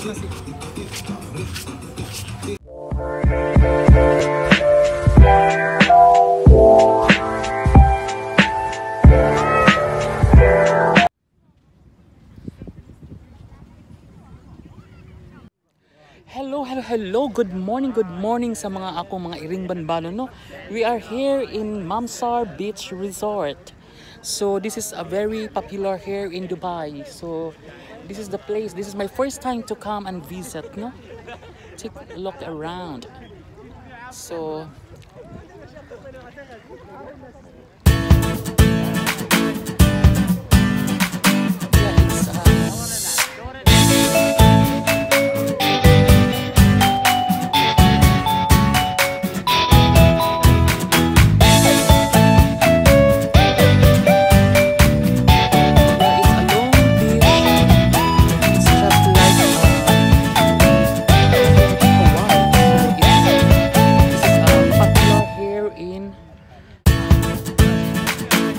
Hello, hello, hello. Good morning sa mga akong mga iring banbano, no? We are here in Mamzar Beach Resort. So this is a very popular here in Dubai. So this is the place. This is my first time to come and visit, no? Take a look around. So yeah, it's yeah, it's a long beach. It's just like Hawaii. So it's this is popular here in.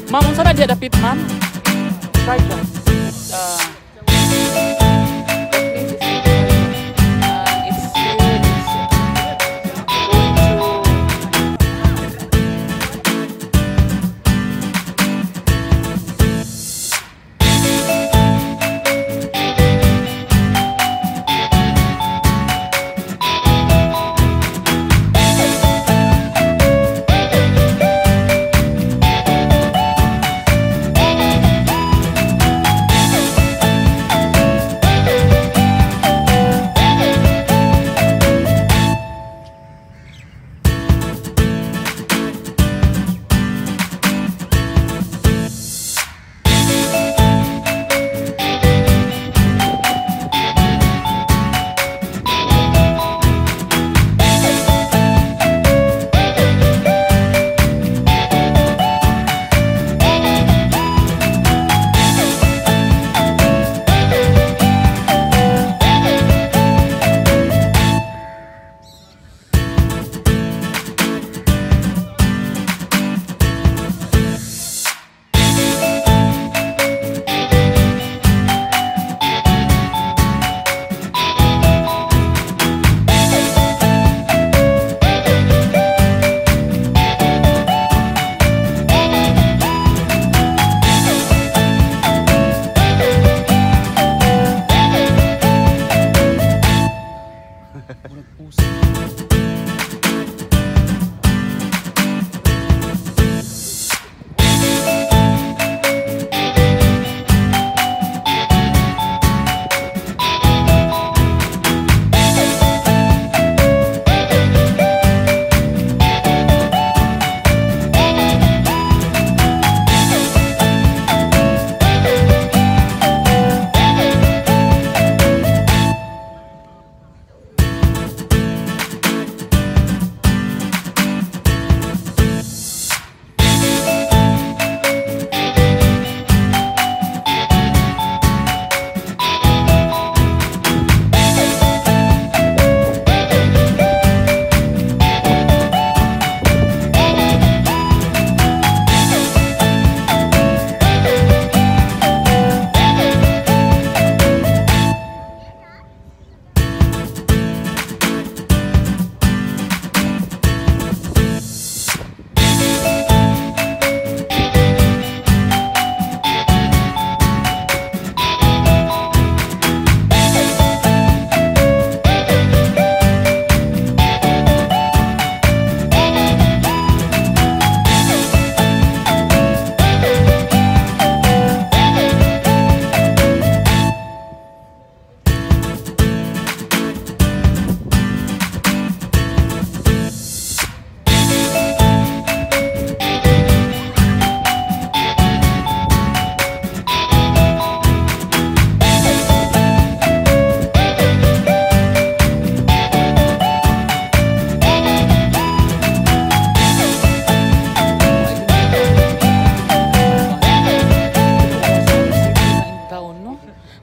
Ma'am, unsa na diya dapit, ma'am? Sharjah. The place is in Sharjah. And it's here, it's going to murag puso.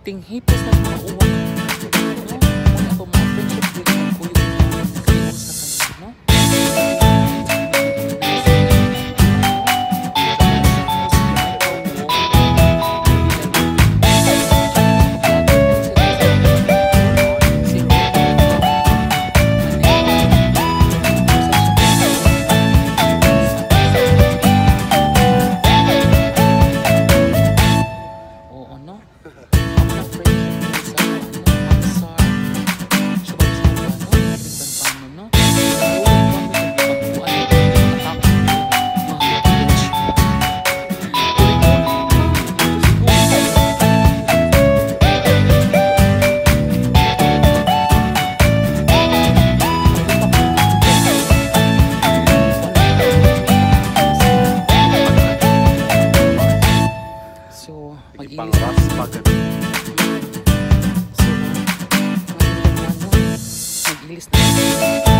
Tinghipos na mga uwak, no? Muna ako mga friendship diri ng kuyo nagkaiusa kami, no? Amo na friendship diri sa ano, Mamsar. So, ano, Iring Banbanon, no? Uy, kami nagpagkuan, attack mga cockroach. Uy, so, Sige, mag-ilis pang na. raspa ganun. So, mga Iring Banbanon, mag-ilis na.